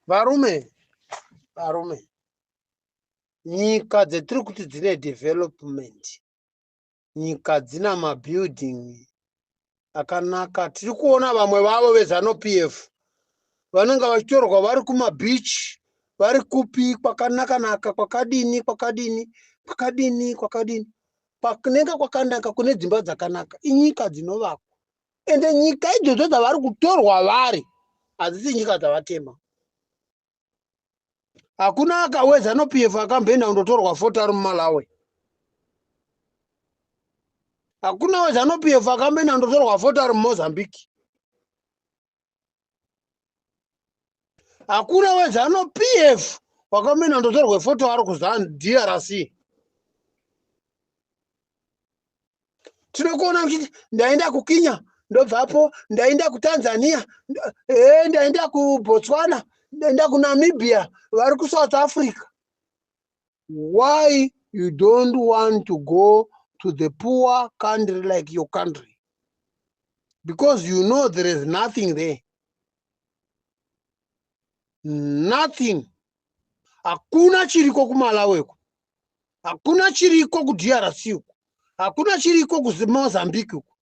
Varume, varume, nyika dzetiri kuti dzine development, nyika dzina mabuilding akanaka. Tiri kuona vamwe vavo veZanu PF vanenge vachitorwa vari kumabeach, vari kupi kwakanaka naka, kwakadini kwakadini kwakadini kwakadini, kwakunenge kwakanaka, kune dzimba dzakanaka. Inyika dzinovakwa, ende nyika idzodzo dzavari kutorwa vari hadzisi nyika dzavatema. Hakuna akaweZanu PF akamboenda kundotorwa foto ari muMalawi. Hakuna weZanu PF akamboenda kundotorwa foto ari muMozambique. Hakuna weZanu PF wakamboenda kundotorwa foto ari kuDRC. Tinokuona uchiti ndaenda kuKenya, ndobvapo ndaenda kuTanzania, ndaenda kuBotswana, ndaenda kuNamibia, vari kuSouth Africa. Why you don't want to go to the poor country like your country? Because you know there is nothing there. Nothing. Hakuna chiriko kuMalawi uko. Hakuna chiriko kuDRC uko. Hakuna chiriko kuMozambique uko.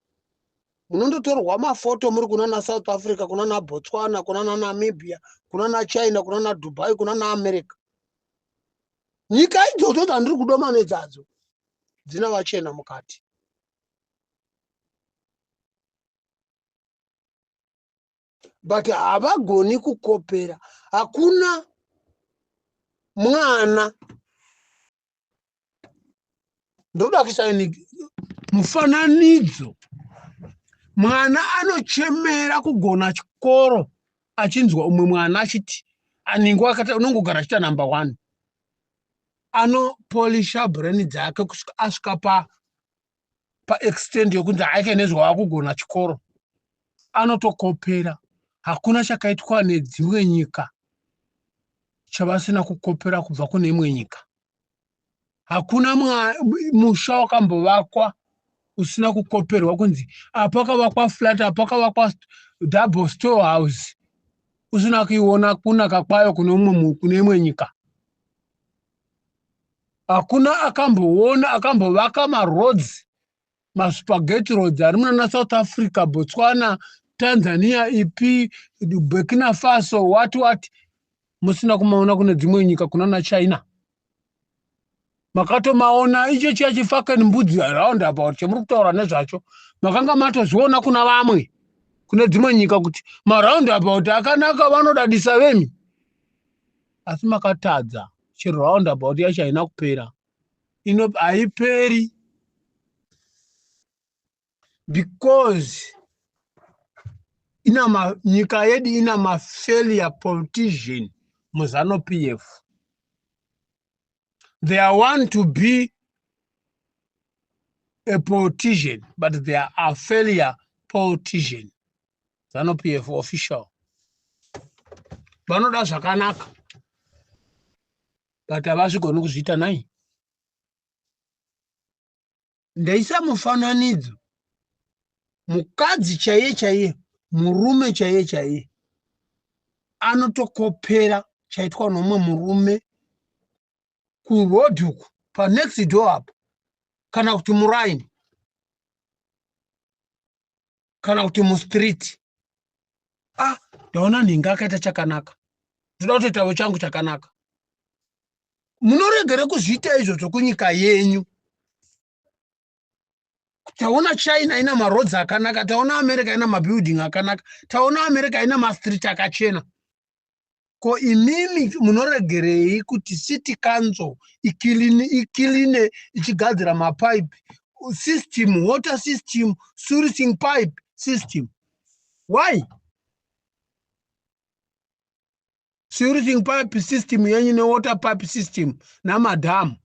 Munondotorwa mafoto muri kunana South Africa, kunana Botswana, kunana Namibia, kunana China, kunana Dubai, kunana America. Nyika idzodzo dzandiri kudoma nedzadzo dzina vachena mukati. But havagoni kukopera. Hakuna mwana, ndoda kuisa mufananidzo, mwana anochemera kugona chikoro achinzwa umwe mwana achiti anenge akati unongogara achiita number 1, anopolisha brain dzake kusvika asvika paextend yokunzi aike nezvaakugona chikoro, anotokopera. Hakuna chakaitwa nedzimwe nyika chavasina kukopera kubva kune imwe nyika. Hakuna musha wakambovakwa usina kukoperwa kunzi apakavakwa flat, apakavakwa double store house, usina kuiona kunaka kwayo kune imwe nyika. Hakuna akamboona akambovaka maroads, maspaghetti roads ari munana South Africa, Botswana, Tanzania, ipi Burkina Faso, what what, musina kumaona kune dzimwe nyika, kunana China. Makatomaona icho chiya chifakeni mbudzi roundabout chemuri kutaura nezvacho, makanga matozviona kuna vamwe kune dzimwe nyika kuti maroundabout akanaka, vanodadisa vemi, asi makatadza. Chero roundabout yacho haina kupera, ino haiperi because ina nyika yedu ina mafailure politician muZanu PF. They want to be a politician, but they are a failure politician. ZANU PF official vanoda zvakanaka, but havazvigoni kuzviita. Nai ndaisa mufananidzo, mukadzi chaiye chaiye, murume chaiye chaiye anotokopera chaitwa nomumwe murume kurodhi uku, panext door apo, kana kuti muraini, kana kuti mustreet. Ah, ndaona nhingi akaita chakanaka, ndoda kutoitawo changu chakanaka. Munoregere kuzviita izvozvo kunyika yenyu. Taona China ina maroads akanaka, taona America ina mabuilding akanaka, taona America ina mastreet akachena. Ko imimi munoregerei kuti city council icleane ichigadzira mapipe system, water system, sewage pipe system? Why sewage pipe system yenyu newater pipe system namadhamu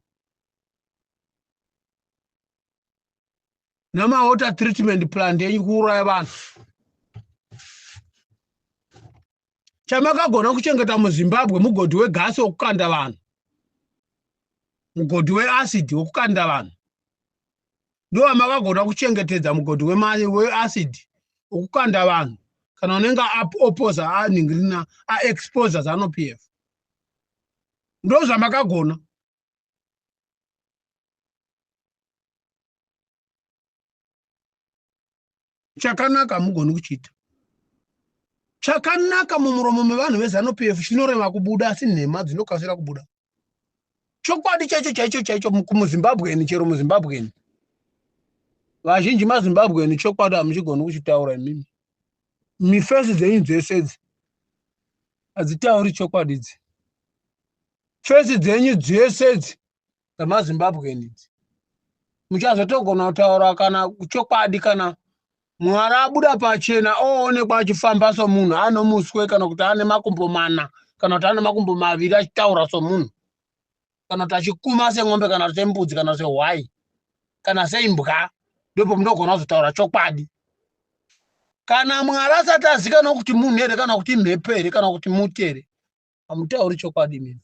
namawater treatment plant yenyu kuuraya vanhu? Chamakagona kuchengeta muZimbabwe mugodhi wegasi wokukanda vanhu, mugodhi weacid wokukanda vanhu, ndo wamakagona kuchengetedza, mugodhi weacid wokukanda vanhu. Kana unenge aopoza anhingirina aexposa zanu p f, ndo zvamakagona. Chakanaka hamugoni kuchiita. Chakanaka mumuromo mevanhu vezanu p f chinorema kubuda, asi nhema dzinokasira kubuda. Chokwadi chaicho chaicho chaicho kumuzimbabweni, chero muzimbabweni, vazhinji mazimbabweni, chokwadi hamuchigoni kuchitaura imimi. Mifesi dzenyu dzese idzi hadzitauri chokwadi idzi. Fesi dzenyu dzese idzi dzamazimbabweni idzi muchazotogona kutaura kana chokwadi kana Mwari abuda pachena oonekwa achifamba somunhu ane muswe, kana kuti ane makumbo mana, kana kuti ane makumbo maviri, achitaura somunhu, kana kuti achikuma sen'ombe, kana sembudzi, kana sehwai, kana seimbwa, ndipo munogona kuzotaura chokwadi. Kana Mwari asati azikanwa kuti munhu here, kana kuti mhepo here, kana kuti muti here, hamutauri chokwadi mimi.